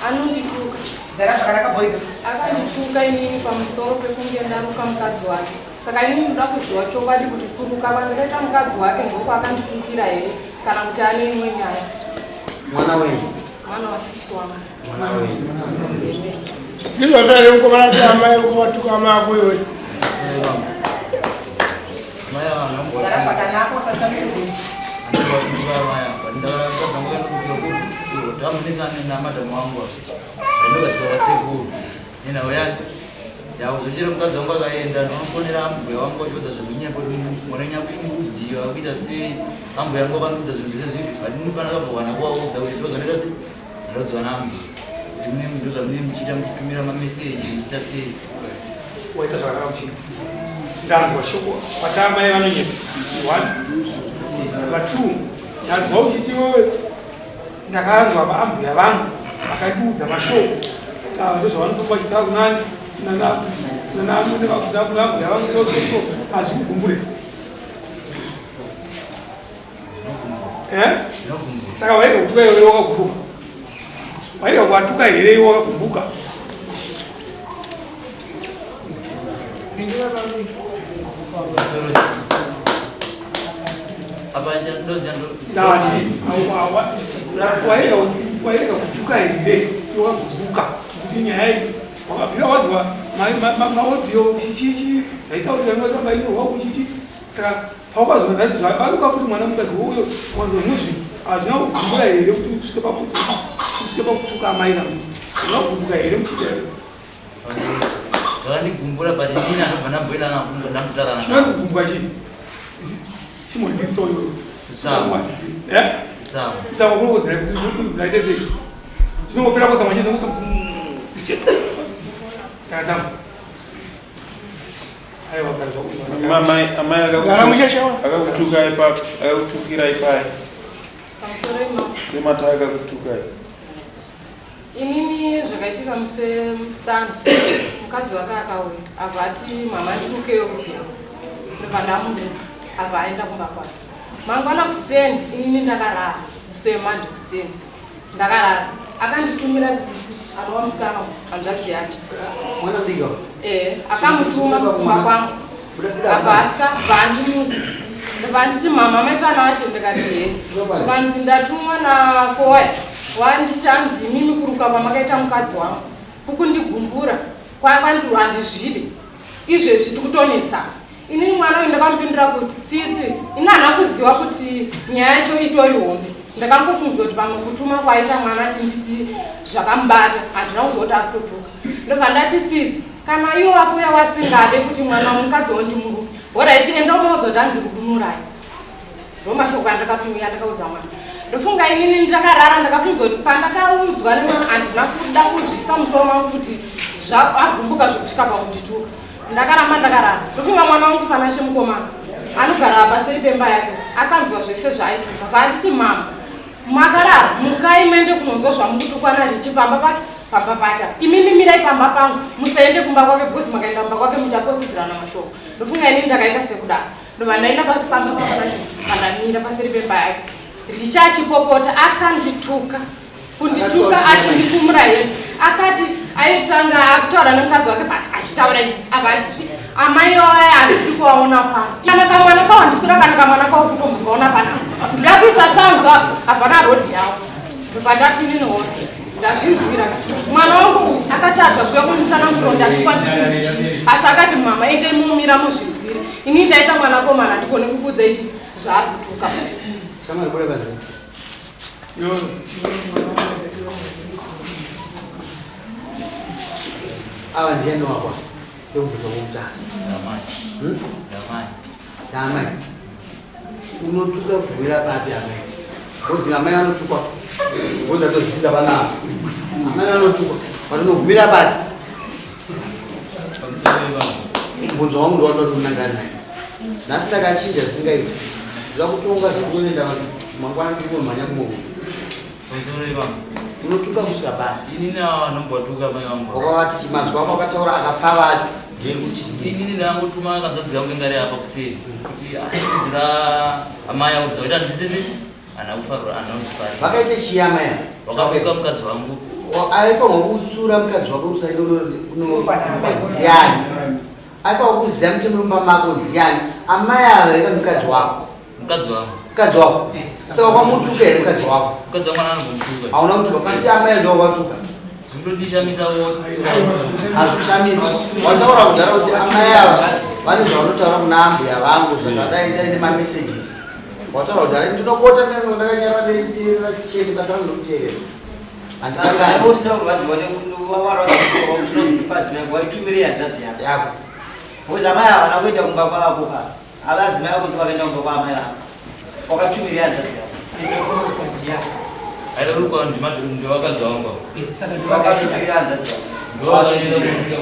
Anondituka. Gara zvakanaka boyka. Akandituka inini pamusoro pekunge ndaruka mukadzi wake. Saka inini ndoda kuziva chokwadi kuti kuruka kwandakaita mukadzi wake ndokwakanditukira here kana kuti ane imwe nyaya. Mwana wenyu. Mwana wasisi wangu. Mwana wenyu. Ndizvo here mukomana kuti amai vatuka amai ako iwe. Gara zvakanaka usatsamire bhenji. Yakuzochera mukadzi wangu akaenda ndinofonera ambuya wangu achiudza zvekunyepa kuti mwana kushungurudziwa kuita sei ambuya wangu akandiudza zvinhu zvese zvipi but ini pandakabva kwana kuvaudza kuti ndozvanoita sei ndaudzwa naambuya kuti mune ndozvamunenge muchiita muchitumira mameseji muchiita sei. Waita zvakanaka kuti ndanzwa shoko kwati amai vanonyepa. One. Number two, ndanzwa uchiti wewe ndakanzwa vaambuya vangu vakandiudza mashoko ava ndozvavanotopa vachitaura kunani nanamune vakuda vangu sosoko hazvikugumbure. Eh? Saka wairega kutuka iwe wakagumbuka. Wairega kuwatuka here iwe wakagumbuka? Ndani wairega kutuka here iwe wakagumbuka kuti nyaya iyi wakabvira wadzwa maaudio chichichi zvaitaurira inyorwa kuchichi saka Paukazonzwa zvabaruka futi mwana mukadzi uyo wanzwa nezvi hazvina kugumbura here kuti usvike pakuti usvike pakutuka amai vangu hazvina kugumbuka here muchiita here Zvakandigumbura but inini anobva ndamboenda ndambotaura naye. Chinonzi kugumbuka chii? Chimonditso uyo. Kutsamwa. Eh? Kutsamwa. Kutsamwa kunokodzera kuti unaite sei? Chinongopera kutsamwa chete nokuti takatsamwa. Amai akakutukai papi? Akakutukirai pai? Semata akakutukai. Inini zvakaitika musi weSunday mukadzi wake akauya abva ati mama ndirukeyo kudya ndobva ndamuruka abva aenda kumba kwake. Mangwana kuseni inini ndakarara musi weMonday kuseni ndakarara akanditumira tsitsi anova musikana hanzvadzi yake Mwana mudiki wa? Eh, akamutuma kumba kwangu abva asvika bva andimusa ndobva anditi mama mai pana vacho ndikati he zvikanzi ndatumwa nafowaya wanditi anzi imimi kuruka kwamakaita mukadzi wangu kukundigumbura kwakwandiru handizvidi izvezvi tikutonetsana Inini mwana uyu ndakamupindura kuti tsitsi ini handina kuziva kuti nyaya yacho itori hombe ndakangofungidzwa kuti pamwe kutuma kwaita mwana achinditi zvakamubata handina kuziva kuti akutotuka ndobva ndati tsitsi kana iwo wafuya wasingade kuti mwana womukadzi wondimurume horaiti enda unoudza kuti anzi rudunurai Ndomashoko andakatumira ndakaudza mwana. Ndofunga inini ndakarara ndakafunga kuti pandakaudzwa nemwana handina kuda kuzvisa musoro mangu kuti zvagumbuka zvekusvika pakundituka. Ndakaramba ndakarara. Ndofunga mwana wangu Panashe mukomana anogara paseri pemba yake akanzwa zvese zvaaituka. Paanditi mama makarara mukai muende kunonzwa zvamukutukwa naRichi pamba pake pamba pake imimi mirai pamba pangu musaende kumba kwake because makaenda kumba kwake muchaposidzirana mashoko. Ndofunga inini ndakaita sekudaro. Ndobva ndaenda pasi pamba paPanashe pandamira paseri pemba yake. Richa achipopota akandituka. Kundituka achindikumura hembe. Akati aitanga akutaura nemukadzi wake but achitaura apa ati amai vaya handidi kuvaona pano. Kana kamwana kawandisura kana kamwana kawo kutombokaona pano. Ndakuisa sounds apa hapana road yavo. Ndobva ndati inini hona. Ndazvinzwira mwana wangu akatadza kuuya kunditsanangurira kuti ndatukwa ndichinzi chii asi akati mama endei mumira muzvinzwire ini ndaita mwanakomana handikone kukuudza ichi zvaari kutuka. Shamwari kure panze. Ava ndiani wako? Ndokubvunza kwokutanga. Ndamai. Hmm? Ndamai. Ndamai. Unotuka kubvira papi amai? Ngozi amai vanotukwa. Ngozi ndatozidzidza panapa. Amai vanotukwa. Vatinogumira papi? Mubvunzo wangu ndowandoti unangana naye. Nhasi ndakachinja zvisingaiti. Ndoda kutonga zvekutoenda mangwana ndikumhanya kumwe. Unotuka kusvika papi? Inini anombotuka mai vangu. Wakavati mazwi ako akataura akapfava acho ndeyekuti inini ndangotuma kanzvadzi kangu ingari apa kuseri kuti aiudzira amai avo zvakaita ndisese ana kufarira ana kuzvifarira. Vakaita chii amai ava? Vakabuka mukadzi wangu. Aifanirwa kutsura mukadzi wako usaende ndiani? Aifanirwa kuziva mutemo mumba mako ndiani? Amai ava here mukadzi wako? Mukadzi wangu. Mukadzi wako. Saka kwamutuka here mukadzi wako? Mukadzi wangu anongomutuka. Hauna kutuka, pasi amai ndo watuka. Zvinotondishamisa woto. Hazvikushamisi. Wataura kudhara kuti amai ava vane zvavanotaura kuna ambuya vangu zvakadai dai nemamessages. Wataura kudhara ndinokota ndakanyarara ndichiteerera chete basa rangu ndokuteerera. Kana usina kurwadziwa nekuwarwadziwa usinozotuka adzimai yako waitumirei hanzvadzi yako. Yako. Because amai havana kuenda kumba kwako ka. Ava adzimai ako ndivo vakaenda kumba kwaamai vako. Wakatumirei hanzvadzi yako. Airukwa ndivakadzi wangu. Wakatumirei hanzvadzi yako. Ndovakaenda kumusika.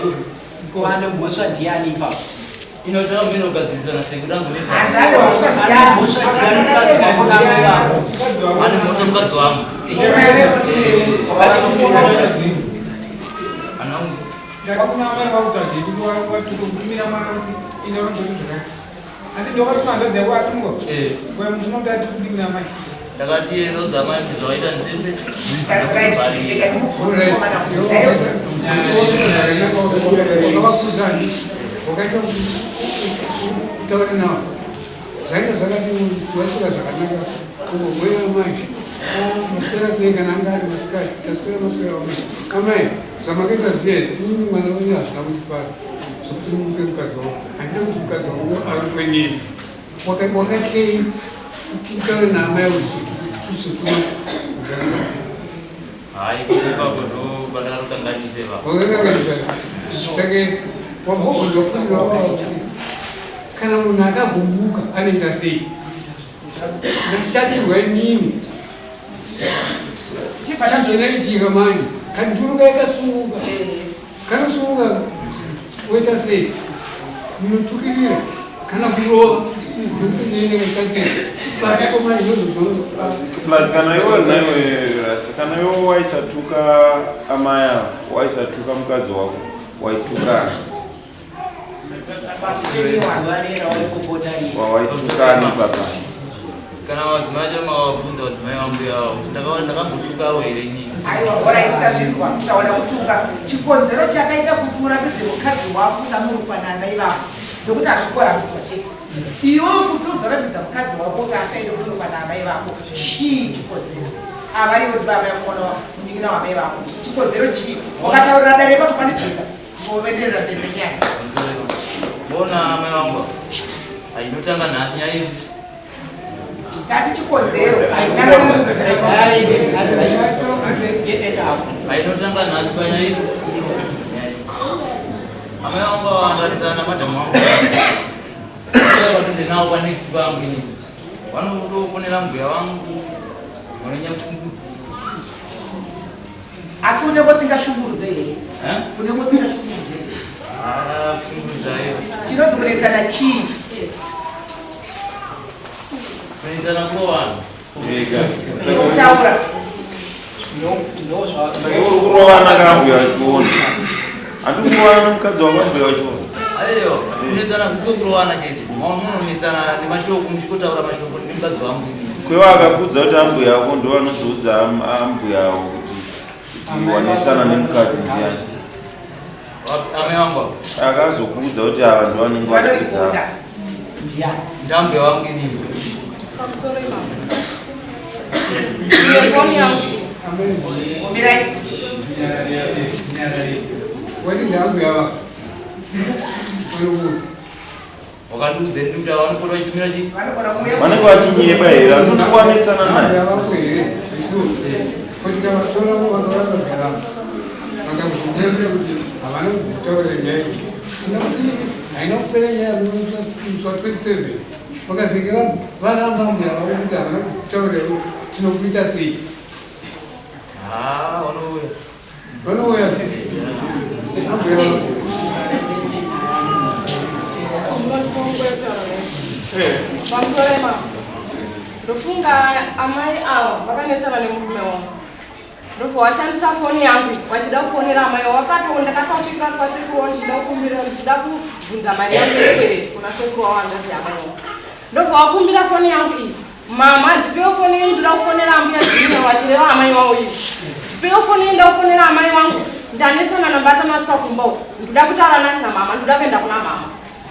Wane mhosva ndiani ipapo? Inotora mene ugadzirisana sekuti angonetsa. Ane mhosva ndiani mukadzi wako naamai vako? Ane mhosva mukadzi wangu. Ana wangu. Ndakakuna amai vakutsvage kuti watuka kutumira mwana kuti ine vanzoti zvakati. Ati ndokatuma hanzvadzi yako asi mungo. Eh. Kwa muchinoda ati kudini kuna amai. Ndakati rodza amai kuti zvawaita ndese. Wakaita kuti utaure navo zvainge zvakati wasvika zvakanaka kungogwera mai maswera sei kana anga ari masikati taswera maswera amai amai zvamakaita zviye ini mwana wenyu hazvina kundifara zvokuti mupe mukadzi wangu handina kuti mukadzi wangu arikwe nini wakatyei kuti utaure naamai uzotuma Hayi ipapo ndo pandakatokanganise ipapo. Saka wambozofunga kana munhu akagumbuka anoita sei? Ndashatirwa inini. Chinoitika manje kanduru kaikasunguka kanosunguka woita sei? Munotukirira kana kurova Plus kana iwe naiwe Rasta, kana iwe waisatuka amai ava, waisatuka mukadzi wako, waitukana. Zuva rera waipopota riya. Waitukana baba. Kana madzimai acho mawabvunza madzimai vangu yawo ndakambotukawo here inini? Aiwa, alright, tazvinzwa. Taona kutuka. Chikonzero chakaita kuti urambidze mukadzi wako kuti anorukwa naamai vako ndokuti hazvikorambidzwa chete. Iwewe kuti uzorambidza mukadzi wako kuti asaende kunorukwa naamai vako, chii chikonzero? Ava ivo ndivo amai vako munin'ina wamai vako. Chikonzero chii? Wakataurira dare ipapo pane jeka. Ngovenderera mberi nenyaya. Bona amai vangu hainotanga nhasi nyaya iyi. Tati chikonzero. Hainotanga nhasi panyaya iyi. Amai vangu vawandanisana namadhamu vangu. Padhuze navo panext pangu inini. Vanotofonera mbuya vangu vanonyakushungurudza. Asi unenge usingashungurudze here? Unenge usingashungurudze. Ah, kushungurudza iyo. Chinonzi kunetsana chii? Kunetsana kuvanhu. Ega. Kutaura. Uri kurovana kambuya vachiona. Handi kurovana nemukadzi wako ambuya vachiona. Aiyo, kunetsana kusiko kurovana chete. Munonetsana nemashoko muchikotaura mashoko nemukadzi wangu. Kwewa akakudza kuti ambuya ako ndo vanozoudza ambuya avo kuti kuti wanetsana nemukadzi ndiani. Amai vangu ava. Akazokuudza kuti ava ndo vanenge vachikudza. Ndambuya wangu inini. Pamusoro ipapo. Iyo foni yangu. Mirai. Wati ndambuya vako. Wakandiudza kuti kuti vanopota vachitumira chii? Vanenge vachinyepa here? Handiti wanetsana naye. Ambuya vako here? Kuti vatora vakagara vakakuzvitembera kuti havana kutaura nyaya iyi. Haina kupera nyaya musi wa 27 vakazenge varamba ambuya vako kuti havana kutaura tinokuita sei? Ah, vanouya. Vanouya. Ambuya vako. Pamusoro ipapo. Ndofunga amai ava vakanetsana nemurume wavo. Ndobva washandisa foni yangu vachida kufonera amai avo. Vakatoona ndakatosvika kwasekuru wavo ndichida kukumbira ndichida kubvunza mari yangu yechikwereti kuna sekuru wavo hanzvadzi yamai wavo. Ndobva wakumbira foni yangu iyi. Mama ndipewo foni yenyu ndoda kufonera ambuya Junior vachireva amai vavo iyi. Ndipeiwo foni ndakufonera amai wangu. Ndanetsana naBatanatswa kumba uko. Ndoda kutaura nani namama, ndoda kuenda kuna mama.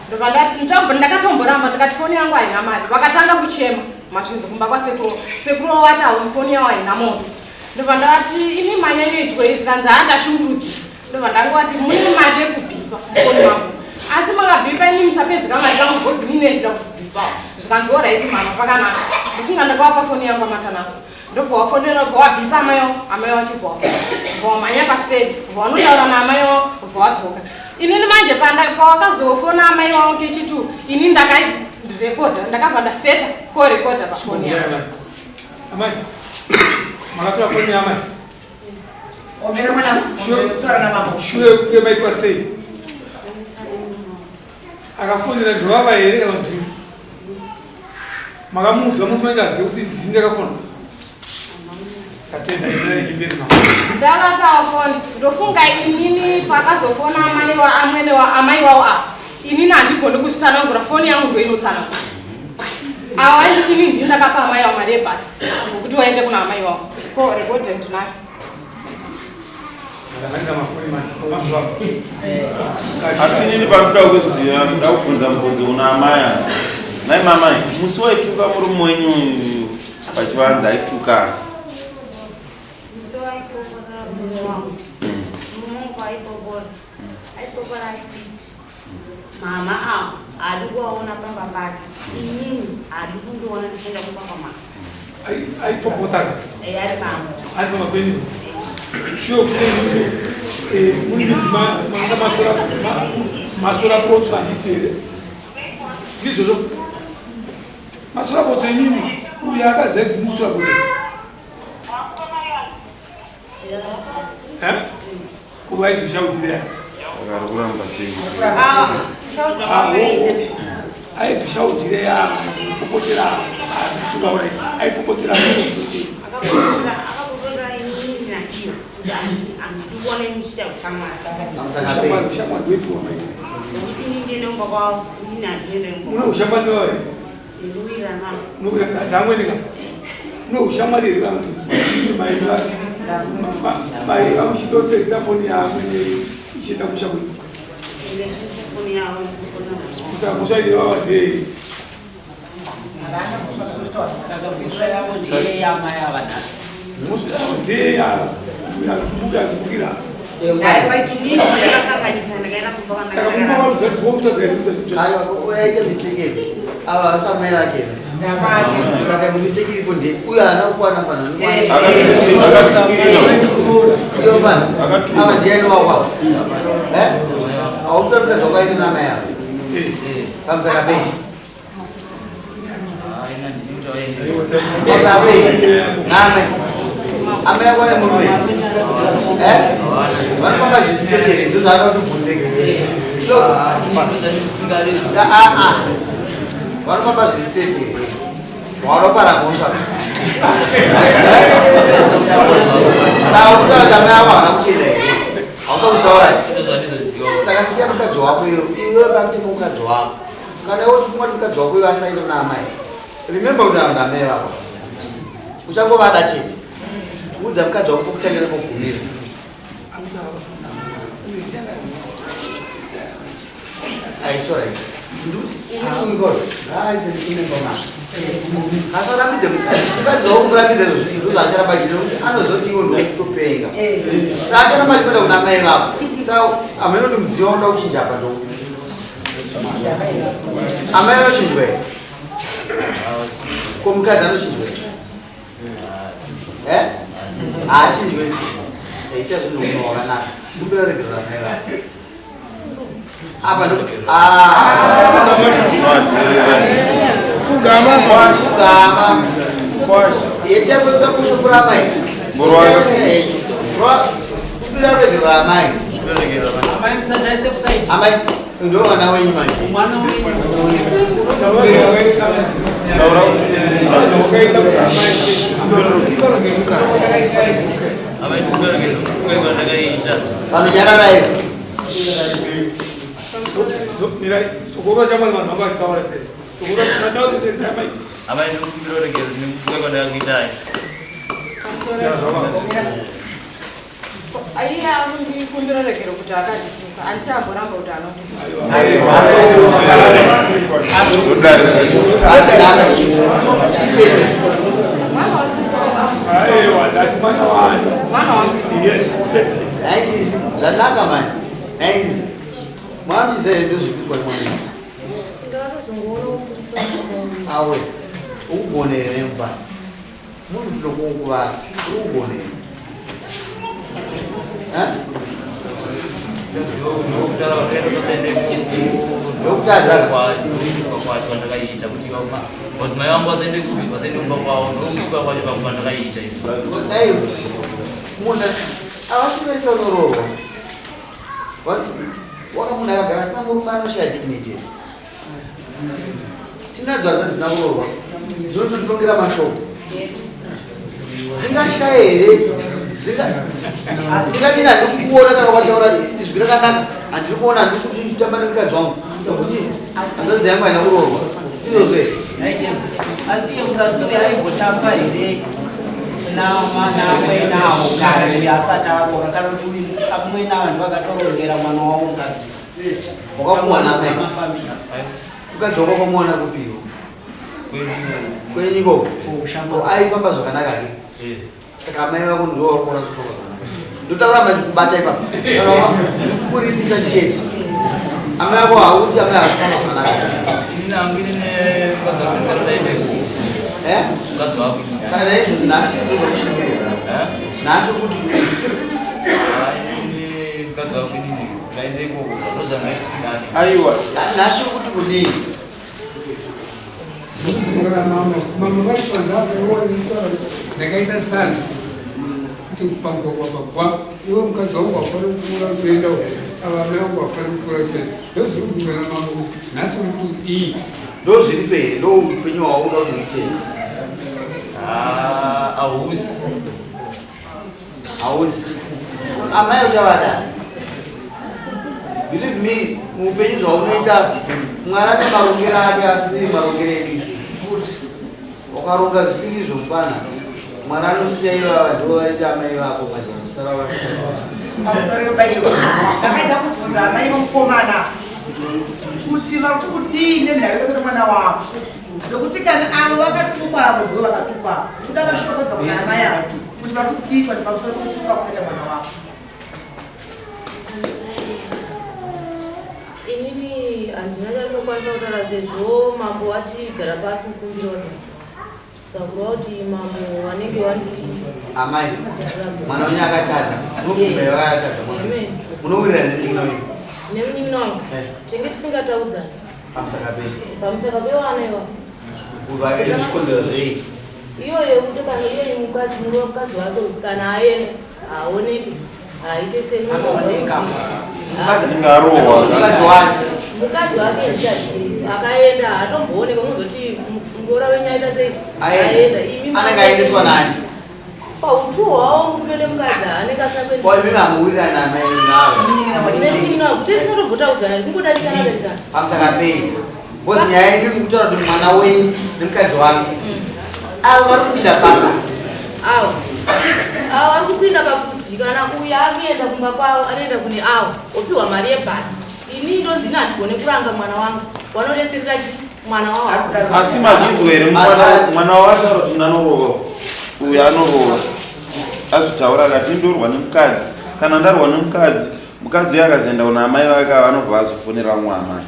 Ndobva ndati ndakatomboramba ndikati foni yangu haina mari. Vakatanga kuchema mazvinzi kumba kwasekuru. Sekuru wati hauni foni yawo haina moto. Ndobva ndati imi manyanyoitwa izvi kanzi haa ndashungurudzika. Ndobva ndangoti mune mari yekubhipa mufoni mangu. Asi makabhipa imi musapedzeka mari kangu because ini ndinoitira kubhipa. Zvikanzi oraiti mama pakanaka. Ndofunga ndakavapa foni yangu amatanatswa. Ndobva wafonera ndobva wabhipa amai wako, amai wachibva wafona. Ndobva wamhanya paseri, ndobva wanotaura naamai wako, ndobva wadzoka. Inini manje pawakazofona amai wako kechitu, ini ndakairekodha, ndakabva ndaseta korekodha pafoni yangu. Amai, makatora foni yaamai? Omera mwana, taura namambo. Shure kunge maitwa sei? Akafonera ndovava here kana kuti makamuudza murume angazive kuti ndini ndakafona? Tatenda imberi mama. Ndakapa foni, ndofunga inini pakazofona amai wa amwene wa amai wavo ava, inini handigoni kuzvitsanangura, foni yangu ndoinotsanangura. Ava vainditi inini ndini ndakapa amai wavo mari yebhasi ngokuti waende kuna amai wavo. Ko rekodhi ndinayo. Asi inini panoda kuziva, ndoda kubvunza mubvunzo kuna amai ava. Nhai mamai, musi waituka murume wenyu uyu pachivanze aituka? Musi waipopota murume wangu. Murume wangu aipopota. Aipopota achiti mama avo haadi kuvaona pamba pake. Inini haadi kundiona ndichienda kumba kwamama. Aipopota. Eh, ari pamba. Ari pamba penyu. Sure kune mune manga masora masora potso handiti here? Ndizvozvo. Masora potso imimi uyu akaziva kuti musora potso. Eh? Kuva aizvishaudira. Saka ari kuramba sei? Aizvishaudira ya kupopotera asi aipopotera. Akapopotera inini naiyo kuti handikuone muchiita ushamwari. Ushamwari ushamwari wepi wamaita? Nokuti inini ndiende kumba kwavo, inini handiende kumba Mune kwavo. ushamwari wavo here? Ndinowirirana navo. Ndamweni ka. Mune ushamwari here kana kuti mai mai vamuchitoseedza foni yaamwene ichienda kusha kwenyu? Ende foni yavo ndikufona navo. Musha wavo ndei? Saka mhosva yavo ndeye yamai ava nhasi. Mhosva yavo ndeye yakumukira. Inini ndakakanganisa ndakaenda kumba Saka mumba kwandakagara. varuza ndiwo kutadza here kuita Aiwa, yaita mistake yedu. Ava vasamai vake. Saka mistake iripo ndei uyo haana kukwana fana. Uyo fana. Ava ndiani wako? Eh? Hausati kutadza kwaita namai avo. Pamusaka pei. Pamusaka pei. Namai. Amai ako ane murume. Eh? Vanofamba zvisitetere ndozvaada kuti ubvunzeke. So, vanofamba zvisitetere. Waropara mhosva. Saka kutaura kuti amai ako havana kuchena here? Hausa kuzvitaura. Saka siya mukadzi wako iyo, iwe pakutenga mukadzi wako. Kana iwe uchifunga kuti mukadzi wako iyo asaenda kuna amai. Remember kuti ava ndamai vako. Uchangovada chete. Udza mukadzi wako pokutangira pokugumira. It's alright. Asarambidze mukadzi mukadzi wako kumurambidza izvo zvinhu ndozvaacharamba achiita kuti anozoti iwe ndokutopenga. Saka acharamba achikwenda kuna mai vako. Saka hameno kuti mudziyo waunoda kuchinja apa ndo. Amai vanochinjwa here? Ko mukadzi anochinjwa here? Eh? Haachinjwe. Ita zvinhu uno wakanaka. Kumbira regerera mai vako. Apa ndo Kugama. Kugama. Yechakuita kushukura amai. Kumbira regerera amai. Amai musandaise kusaidi. Amai ndo mwana wenyu manje. Mwana wenyu. Vanonyarara here? Sokoro chamwari vanhu vanga vachitaura sei? Sokoro mataura sei amai? Amai ndinokumbira ruregerero nekutuka kwandakakuitai. Iye akundikumbira regero kuti akandituka anditi amboramba kuti anondituka. Mwana wasisi wangu. Aiwa, ndati mwana wani. Mwana wangu. Yes, Naisisi zvanaka mani naisisi mwamisa ndozvikuitwa mwana Ndakatozongoona kupurisa awe ukugonere nemba munhu tinokuukuvara ukugonere. Ndokutadza. Kwacho kwandakaita kuti madzimai vangu vasaende kupi, vasaende kumba kwavo, ndokutuka kwacho kwandakaita. Dai munhu avasi vese vanoroorwa, waka munhu akagara asina murume anoshaya dignity. Tinadzo hadza dzisina kuroorwa dzinototirongera mashoko, dzingashaye here? Dzingatini handiri kukuona kana ukataura izwi rakanaka, handiri kuona, handiri kutamba nemukadzi wangu nekuti hanzvadzi yangu haina kuroorwa, izvozvo here? Asi iye mukadzi uyu aimbotamba here namwenawo kare uyu asati aroora, kana kuti uyu amwenawo ndivo akatorongera mwana wavo mukadzi? Wakamuwana sei? Mafambiro. Mukadzi wako wakamuwana kupiwo? Kwenyu ikoko aifamba zvakanaka ke? Saka amai vako ndivo vari kuona zvifamba zvakanaka. Ndoda kuramba ndikubata ipapo, kuripisa chete. Amai vako hauti amai havafamba zvakanaka. Eh? Saka naizvozvo nhasi ndozvakushingirira nhasi kuti Aiwa. Nhasi kuti kudii? Ndakaisa sana kuti pamugwagwa iwe mukadzi wangu wafanira kupfuura uchienda, ava mai vangu wafanira kupfuura uchienda. Ndozviri kubvunzana mambo kuti nhasi uri kudii? Ndozviripo here? Ndo upenyu hwauda kuti uite? Hausi. Hausi amai uchavada. Believe me, muupenyu zvaunoita Mwari ane marongero ake asiri marongero edu isu. Ukaronga zvisiri izvo mupana, Mwari anosiya ivava ndivo vaita amai vako, manje vanosara vakutarisa. Pamusoro pebairo, ndakaida kubvunza amai vomukomana kuti vari kudii nenhau yekuti mwana wavo, nokuti kana avo vakatukwa, avo ndivo vakatukwa. Toda mashoko kubva kuna amai avo kuti vari kudii pamusoro pekutukwa kwakaita mwana wavo. Inini handina chandinokwanisa kutaura sezvo mambo watigara pasi mukumbirona, sakureva kuti mambo vanenge vandi Amai, mwana wenyu akatadza, munobvuma vakatadza mwana? Amen. Munowirirana nemunin'ina wenyu? Nemunin'ina wangu tinge tisingataudzani. Pamusaka pei? Pamusaka pewana iwa. Vakaita zvikonzero zvei? Iyoyo kuti kana iye mukadzi, murume mukadzi wake kana aenda haoneki, haaite. Akaoneka. Ingarohwa. Mukadzi wake. Mukadzi wake ndikati akaenda hatombooneka, unozoti muroora wenyu aita sei? Aenda. Imi Anenge aendeswa nani? Pautu hwavo murume nemukadzi anenge asina kuenda. Kwa imi hamuwirirana amai navo? Nemunin'ina wangu tisinotombotaudzana, kungodarikana darikana. Pamusaka pei? Because nyaya yedu mukutaura kuti mwana wenyu nemukadzi wake avo vari kupinda papa. Awo awo ari kupinda pakuti kana uyo akuenda kumba kwavo, anoenda kune awo opiwa mari yebhasi. Ini ndonzi ini handigone kuranga mwana wangu, wanodetserera chi mwana wavo. Asi mazvinzwa here? Mwana wataura kuti ndanorova, uyu anorova, azvitaura akati ndorwa nemukadzi. Kana ndarwa nemukadzi, mukadzi uyo akazoenda kuna amai vake, vanobva vazofonera vamwe amai.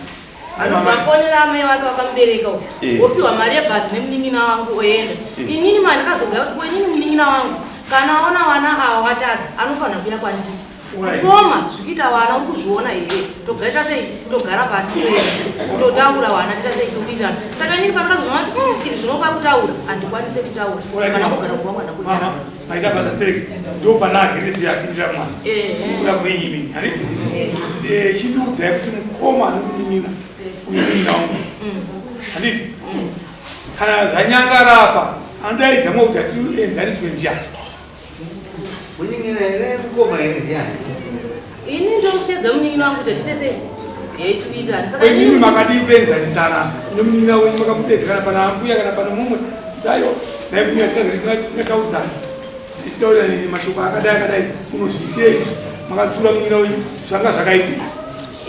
Vafonera amai vake vakamubereka uyu. Opiwa mari yebhazi nemunin'ina wangu oenda. Inini ma ndakazogaya kuti ko inini munin'ina wangu kana aona vana ava watadza anofanira kuuya kwanditi, koma zvikuita vana uri kuzviona here? Togaita sei? Togara pasi, toenda totaura vana, toita sei, towirirana. Saka inini pandakazoona kuti izvi zvinopa kutaura, handikwanise kutaura kana kugara kumba mwana kuita. Mama, maita basa sei? Ndo pana agenesi yapindira mwana. Kuda kwenyu imini, handiti? Chindiudzai kuti mukoma anomunin'ina uyu munin'ina wangu, handiti? Kana zvanyangara apa, anodaidza mwe kuti atienzaniswe ndiani? Munin'ina here, mukoma here, ndiani? Ini ndoshedza munin'ina wangu kuti tiite sei, tiwirirane. Saka Kwenyini makadii kuenzanisana nemunin'ina wenyu, makamudedza kana pana ambuya kana pana mumwe, kuti aiwa, nai munin'ina tisingataudzani. Tichitaura mashoko akadai akadai unozviitei makatsura munin'ina wenyu zvanga zvakaipei.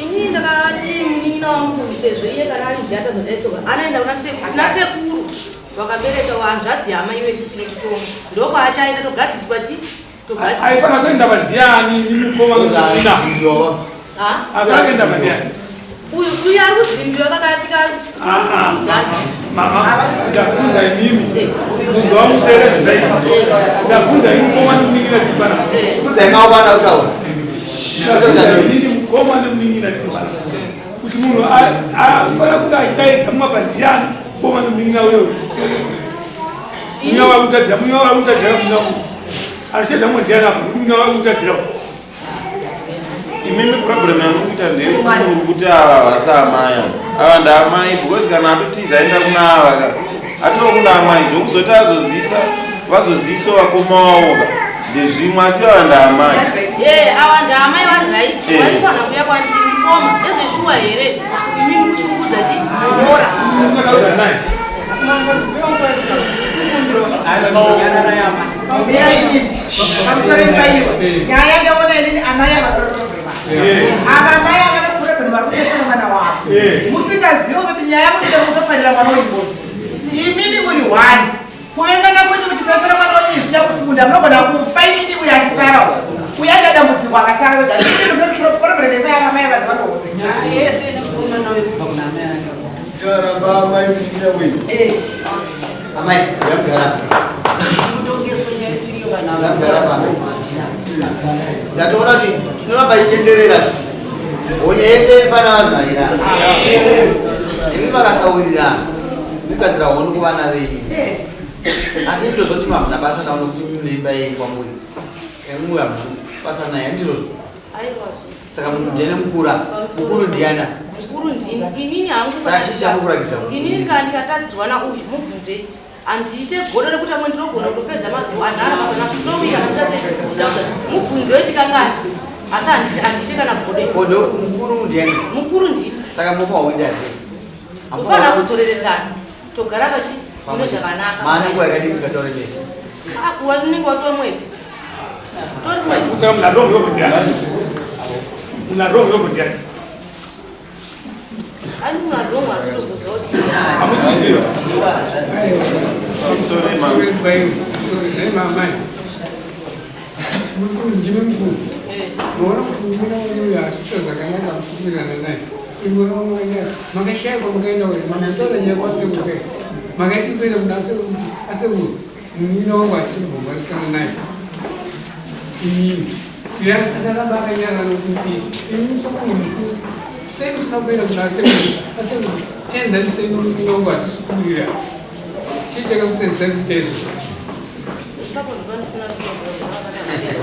Ini ndakati munin'ina wangu sezvo iye kana ari jata zvadaisoka anoenda kuna sekuru tina sekuru vakabereka hanzvadzi hama iwe tisine chitongo ndokwaachaenda togadziriswa chi Aifana kuenda pandiani mukoma munin'ina. Afana kuenda pandiani. Uyu uyu ari kudzimbiwa vakati ka Mama, ndabvunza imimi. Munhu wamutere zvaita. Ndabvunza imi mukoma nemunin'ina tiri panapa. Kudzai maoko anoda kutaura. Ndabvunza imimi mukoma nemunin'ina tiri panapa. Kuti munhu afana kuti achidaidza mumwe pandiani mukoma nemunin'ina uyo. Munin'ina wakutadzira, munin'ina wakutadzira munin'ina uyu. Achichedza mumwe ndiani apa, munin'ina wakutadzira. Imimi problem yamuri kuita ndeyekuti muri kuti ava havasi amai ava. Ava ndaamai because kana atotiza aenda kuna ava ka atova kuna amai zvokuzoti azozisa vazozisa vakoma vavo ka ndezvimwe asi ava ndaamai. Eh, ava ndaamai vari right. Vaifanira kuuya kwandiri mukoma. Ndezveshuwa here? Imimi kushungurudza chi muroora. Pamusoro paiwa nyaya yandaona inini amai ava problema ava amai ava neproblem vari kupesana mwana wavo musingazivi kuti nyaya munoita muzoparira mwana wengozi imimi muri one kuvengana kwenyu muchipesana mwana wenyu zvichakukunda munogona kufa imimi uyo achisara uyo aita dambudziko akasara wega problem yese ava amai ava vari yese nekuona nawe kubva kuna amai ake Toramba amai muchiita wei. Amai, yamugara. Kutongeswa nyaya isiriyo kana Yamugara pamai. Ndatoona kuti tinoramba ichitenderera. Honye yese iri pana vanhu vairana. Imi makasawirirana. Mugadzira hono kuvana venyu. Asi ndozoti hamuna basa navo nokuti mune imba yenyu kwamuri. Saka imwi hamuna basa naye handizvozvo. Aiwa zvisi. Saka munhu ndiani mukura? Mukuru ndiani? Mukuru ndini. Inini hangu. Saka chii chamukurakidza? Inini kana ndikatadzirwa nauyu mubvunzei. Handiite godo rekuti amwe ndinogona kutopedza mazuva anhara kana kutowira kutaudza. Mubvunzei tikangani. Asi handiite kana godo. Godo mukuru ndiani? Mukuru ndini. Saka mupa waita sei? Tofanira kudzoreredzana. Togara pachi mune zvakanaka. Maana nguva yakadii musingataure mese? Ah, kuwa unenge watova mwedzi. Tori mwedzi. Muna wrong yoko ndiani? Ani muna wrong asi tokuziva kuti Hamukuziva. Sorry, mama. Sorry, mama. Mukuru ndimi mukuru. Muona kuti mwana wenyu uyu asikuita zvakanaka mukuwirirana naye. Imwe makashaikwa mukaenda uyu makasara nyaya kwasekuru kai. Makaiti kuenda kuna asekuru kuti asekuru munin'ina wangu hatisi kubvumbarisana naye. Imimi. Uya akaramba akanyarara nokuti imi sekuru mukuru. Sei musina kuenda kuna asekuru? Asekuru tienzanisei nomunin'ina wangu hatisi kuwirirana. Chii chakakutendisai kuita izvozvo?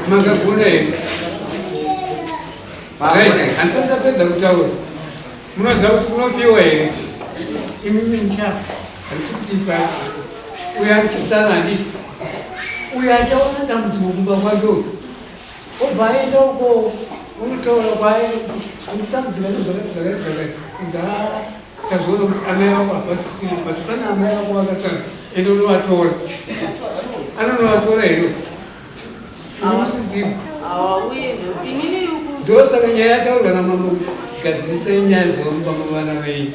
Makagona here? Right, handisati ndapedza kutaura. Munoziva kuti kunofiwa here? Imimi muchafa. Handisi kuti ifai. Uyo achisara handiti. Uyo achaona dambudziko kumba kwake uyu. Obva aenda uko unotaura kwaaenda kuti andikutambudzika nezvakati zvakati zvakati. Ndaa tazoona kuti amai vako havasisiri but pane amai vako vakasara ende unovatora. Anonovatora here? Unosisiwa. Hawauye inini Ndosaka nyaya yataurwa namambo kuti gadzirisai nyaya dzomumba mavana venyu.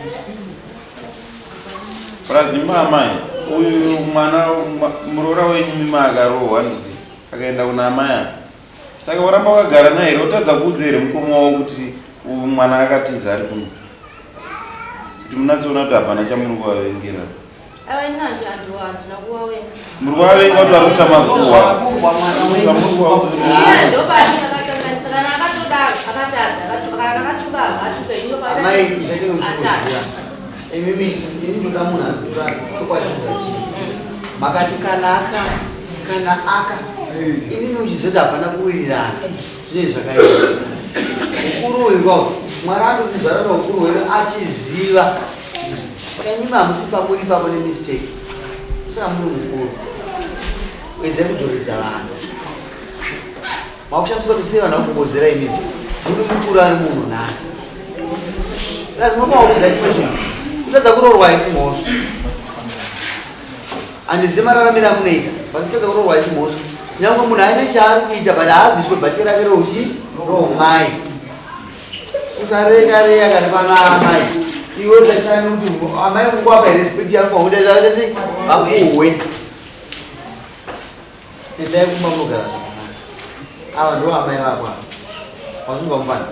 Prazimba amai, uyu mwana muroora wenyu mima akarohwa ndizi akaenda kuna amai ava. Saka waramba wakagara naye here wotadza kuudza here mukoma wavo kuti uyu mwana akatiza ari kuno? Kuti munatsoona kuti hapana chamuri kuvavengera. Aiwa ini hanzi handiwo handina kuwawenga. Muri kuvavenga kuti vari kuita makuhwa. Iye ndopati akakanganisa kana akatodaro akatadza kana akatuka akatuka ini ndopati. Amai musaite musukuziva. Imimi ini ndoda munhu anoziva chokwadi chii. Makati kana aka kana aka imimi muchizoti hapana kuwirirana zvinenge zvakaita. Ukuru uyu kwao Mwari anotizvara noukuru hwedu achiziva. Saka imimi hamusi pamuri ipapo nemistake. Saka muri mukuru. Edzai kudzoreredza vanhu. Makushamisa kuti sei vanhu vakukodzera imimi. Muri mukuru ari munhu nhasi. Lazima makuudza chimwe chinhu. Kutadza kuroorwa haisi mhosva. Handizivi mararamiro amunoita, but kutadza kuroorwa haisi mhosva. Nyangwe munhu aine chaari kuita but haabviswe bhatye rake rouchi roumai. Usarenga reya kana pana amai. Iwe tarisana nekuti amai kukwapa respect yako kwakuita chaita sei vakuhwe. Endai kumba munogara zvakanaka. Ava ndo amai vako ava. Wazvinzwa mufana?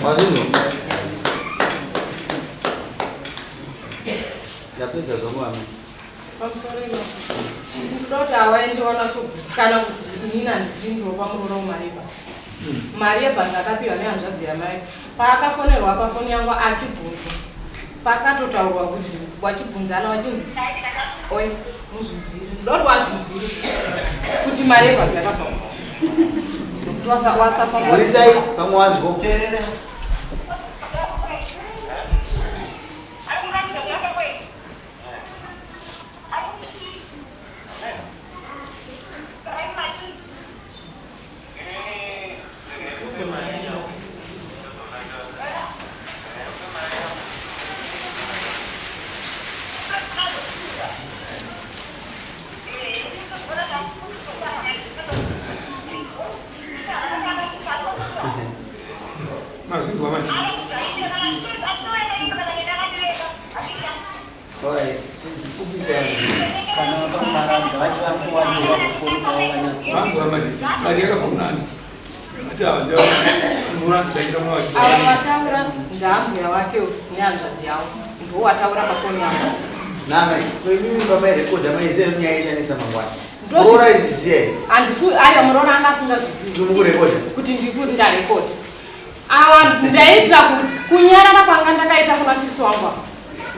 Wazvinzwa? Ndapedza zvangu amai. Pamusoro ino. Ndinoda kuti awaende wanatsogusikana kuti inini handisiri ndinopa muroora mari yebasa. Mari yebasa akapiwa nehanzvadzi yamai. Paakafonerwa pafoni yangu achibvunzwa. Pakatotaurwa kuti wachibvunzana wachinzi oye muzvinzwire. Ndinoda kuti wazvinzwire kuti mari yebasa yakabva. Nokuti wasafa. Burisai pamwe wanzwa. Teerera. Mazvinzwa manje. Kana vakaparanga vachivafuwadzira kufoni kwavo vanyatso. Mazvinzwa manje. Mari yakabva kuna ani? Ati ava ndivo vanoratidza mwana wake. Ava vataura ndaambuya wake nehanzvadzi yavo ndiwo wataura pafoni yangu. Namai, ko imimi pamairekodha maiziva here nyaya ichanetsa mangwana? Ndozvi- Muroora aizviziva here? Handisi aiwa muroora anga asingazvizivi. Kuti mukurekodha? Kuti ndiri ndarekodha. Awa ndaiitira kuti kunyarara kwanga ndakaita kuna sisi wangu apa.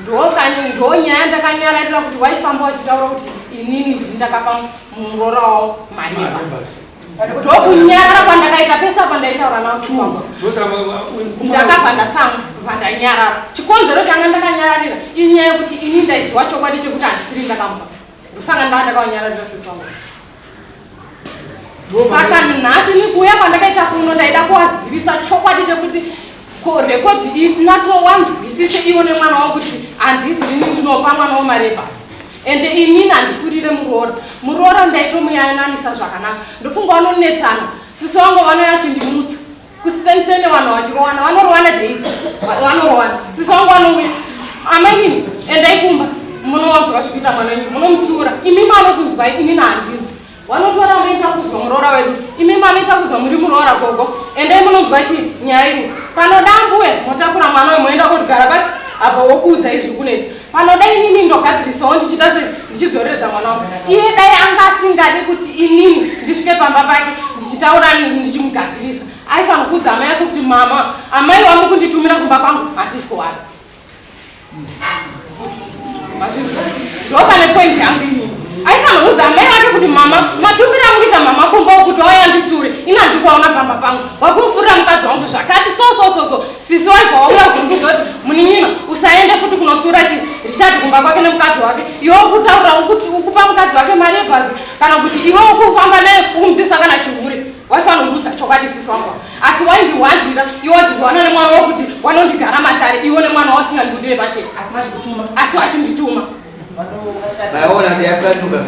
Ndokani ndo nyaya ndakanyararira kuti waifamba wachitaura kuti inini ndini ndakapa muroora wavo mari yebasa. Ndokunyarara kwandakaita pese apa ndaitaura navo sisi wangu. Ndakabva ndatsamwa bva ndanyarara. Chikonzero changa ndakanyararira inyaya yekuti ini ndaiziva chokwadi chekuti handisiri ndakamupa. Ndosaka ndanga ndakawanyararira sisi wangu. Saka nhasi ni kuuya kwandakaita kuno ndaida kuwazivisa chokwadi chekuti rekodhi inatsowanzwisise iwo nemwana wangu kuti handizi ini ndinopa mwana womari yebhasi. Ende inini handifurire muroora. Muroora ndaitomuyananisa zvakanaka. Ndofunga vanonetsana. Sisi wangu vanouya vachindimutsa. Kusenisene vanhu vachirowana. Vanorowana daily. Vanorowana. Sisi wangu vanouya. Amainini, endai kumba. Munowanzwa zvikuita mwana wenyu. Munomutsiura. Imi manokunzwai, inini handinzwi. Vanotora vanoita kudzwa muroora wedu. Imi manoita kudzwa muri muroora gogo. Endai munonzwa chii nyaya iyi. Panoda mbuya motakura mwana uyu moenda kogara papi apa wokuudzai zviri kunetsa. Panoda inini ndogadzirisawo ndichiita sei ndichidzoreredza mwana wangu. Iye dai anga asingadi kuti inini ndisvike pamba pake ndichitaura ndichimugadzirisa. Aifanira kuudza amai ake kuti mama, amai wangu kunditumira kumba kwangu handisi kuwada. Ndopane point yangu inini. Aifanira kuudza amai vake kuti mama, matumira amukuita mama kumba kuti wauya nditsure. Ini handiri kuwaona pamba pangu. Wakumufurira mukadzi wangu zvakati so so so so. Sisi waibva wauya kuzondiudza kuti munin'ina usaende futi kunotsura chi Richard kumba kwake nemukadzi wake. Iwe ukutaura ukupa mukadzi wake mari yebhazi kana kuti iwe ukufamba naye ukumudzidzisa kana chihure. Waifanira kundiudza chokwadi sisi wangu. Asi waindihwandira iwe wachiziwana nemwana wako kuti wanondigara matare iwe nemwana wasingandibudire pachena. Asi vachikutuma. Asi vachindituma. Maiona kuti yapanduka.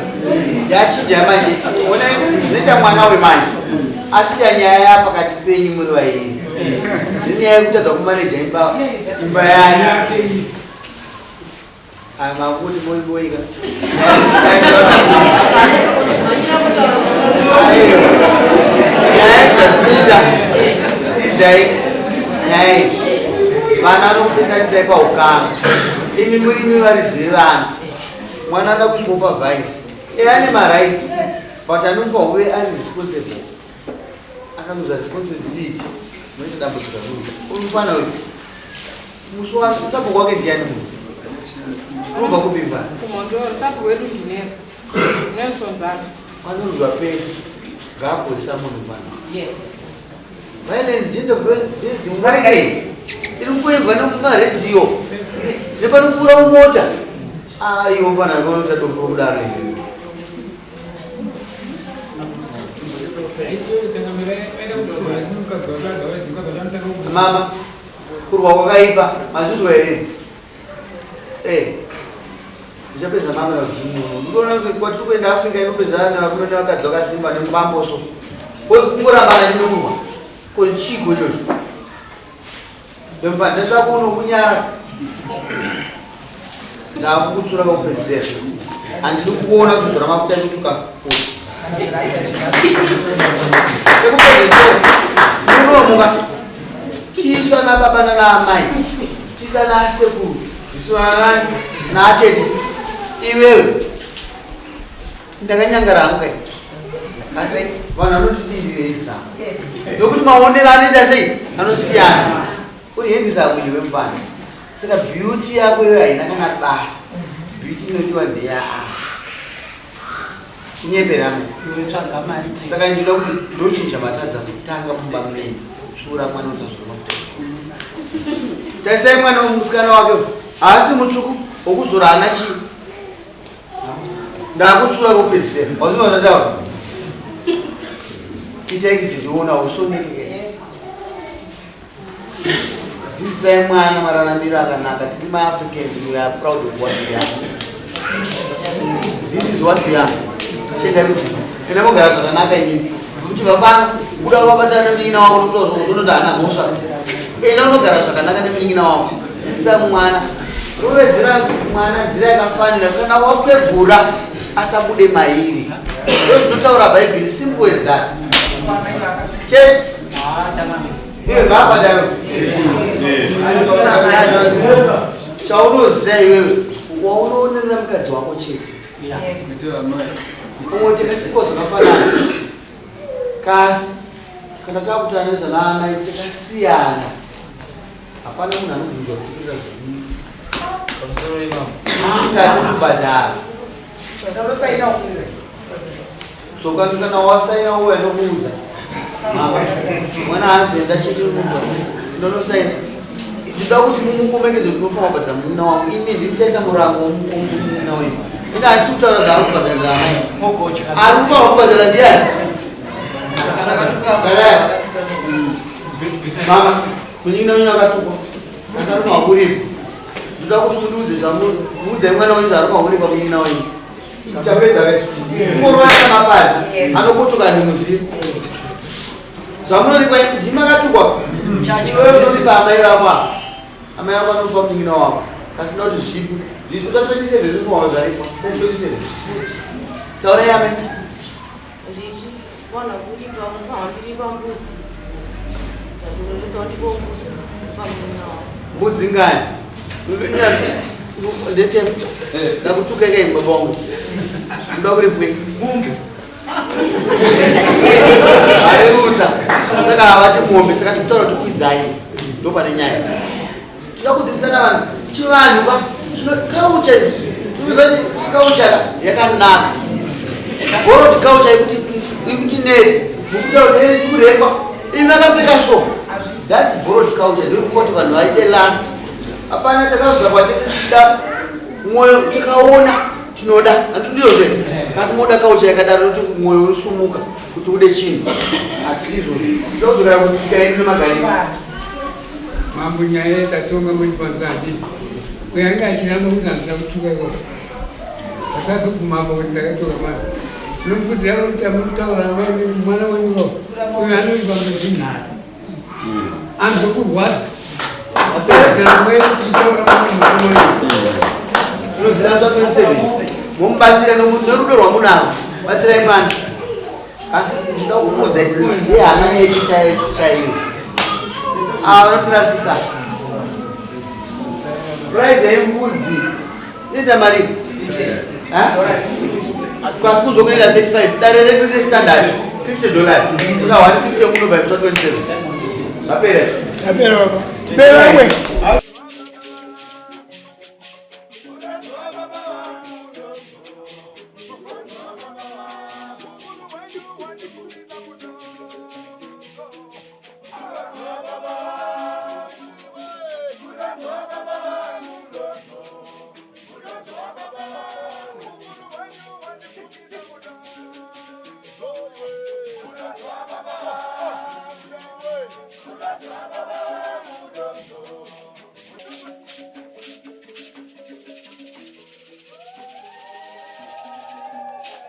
Yachinja manje. Onai zvinoita mwana uyu manje. Asiya nyaya pakati penyu muri vairi. Nenyaya yekutadza kumaneja imba imba yake. Aya makuti moiboika. Nyaya dzazinoita dzidzai nyaya idzi. Vana vanokupesanisai paukama. Imi muri imi varidzi vevana. Mwana anoda kuiswa pavhaisi. Iye ane marights. But anomupa uve ari responsible. Akaluza responsibility. Munoita dambudziko guru. Uyu mufana uyu. Musi wa sabhuku wake ndiani munhu? Unobva kupi mfana? Kumondoro sabhuku wedu ndinero. Nelson Banda. Vanorwa pese. Ngaapoisa munhu mfana. Yes. Violence gender based violence. Iri kuimbwa nekumaredhiyo. Nepanopfuura mota. Aiwa mfana akaona dofo kudaro here. Mama, kurwa kwakaipa, mazvinzwa here? Eh. Muchapedza mama kujimu. Ndikuona kuti kwatiri kuenda Africa inopedza nevarume nevakadzi vakasimba nemubambo so. Kozi kungorambana nekurwa. Ko chiiko ichocho? Ndopanda zvako unokunyara. Ndakukutsura kakupedzisira. Handidi kukuona kuzora mafuta ekutsuka futi. Ekupedzisira. Munomuka. Tiiswa nababa nanaamai. Tiiswa nasekuru. Tiiswa nanani naatete. Iwewe. Ndakanyangara hangu kai. Asi vanhu vanotiti ndiri Nokuti maonero anoita sei? Anosiyana. Uri handsome iwe mupana. Saka beauty yako iwe haina kana basa. Beauty inodiwa ndeya kunyepera. Saka ndinoda kuti ndochinja matadza kutanga mumba menyu kutsiura mwana usazora mafuta ekutsvuka. Tarisai mwana wemusikana wake haasi mutsvuku wokuzora haana chii. Ndakutsura kupedzisira. Wazviona zvataura? Ita exit ndiona usoneke. Dzidzisai mwana mararamiro akanaka. Tiri maAfricans, we are proud of what we are. This is what we are. Chiendai kudzimba. Enda mogara zvakanaka imimi. Muchibva pano, buda wabatana nemunin'ina wako nokuti uzonoti haana mhosva. Enda unogara zvakanaka nemunin'ina wako. Dzidzisa mwana. Rovedzera mwana nzira yakafanira kana wakwegura asabude mairi. Ndozvinotaura Bhaibheri, simple as that. Chete. Iwe ngabhadharo. Chaunoziva iwewe waunoonera mukadzi wako chete. Umwe takasikwa zvakafanana. Kasi kana takutaura nezvanaamai takasiyana. Hapana munhu anobvunzwa kutukirira zvinhu. Pamusoro imamo. Mukati kubhadhara. Tsoka kana wasaina uya ndokuudza. Mama, mwana haanzi enda chete ndonosaina. Ndinoda kuti mumukomekedze kuti unofanira kubhadhara munin'ina wangu. Imi ndimi muchaisa murango womunin'ina wenyu. Ini handisi kutaura zvaari kubhadharira amai. Ari kufanira kubhadhara ndiani? Garai. Mama, munin'ina wenyu akatukwa. Asi ari kuhakuripa. Ndoda kuti mundiudze zvamuudze mwana wenyu zvaari kuhakuripa munin'ina wenyu. Chapedza vesu. Kungorwara mapazi anokotoka nemuzivo. Zvamunoripa ndimi makatukwa. Iwewe unoripa amai vako ava. Amai vako vanopa munin'ina wako. Asi ndoda kuti zvipo. Uta 27 zvisina zvaripwa. 27. Taurai amai. Ndichiwana kuripa mufanira ndiripa mbudzi. Ndatorondosa ndipo mbudzi pamunina wangu. Mbudzi ngani? Ndete. Ndakutuka kai baba wangu. Ndoda kuripwe. Arerutsa. Saka havati mombe saka tikutaura kuti kwidzai. Ndo pane nyaya. Tinoda kudzidzisana vanhu chivanhu ba. Chino culture is unozati culture yakanaka. Borrowed culture ikuti ikuti netse. Mukutaura kuti eh tikurepwa. Imi vakapfeka so. That's borrowed culture. Ndiri kuti vanhu vaite last. Hapana takazvarwa tese tichida mwoyo tikaona tinoda. Handindizvo zve. Kasi moda culture yakadaro nokuti mwoyo unosumuka kuti ude chinhu. Hatizvo. Tinodzokera kutsika yedu nemagariro. Mambo nyaya yetatonga muri panzadi uyo anga achiramba kuti handina kutuka ikoko asazobvumambo kuti ndakatuka mwana unomukudzira kuti amutaura mwana wenyu uyo anoipa mwedzi nhatu anzwe kurwadza Tinodzira 27 momubatsira nerudo rwamunaro batsirai mwana asi ndinoda kukuudza ihama yedu chaiyo chaiyo ava vanotirasisa price yembudzi inoita mari kasi kunzwa kunoita 35 dare redu rine standard 50 dollars una 150 unobva 27 zvapera Zvapera baba. Pera imwe.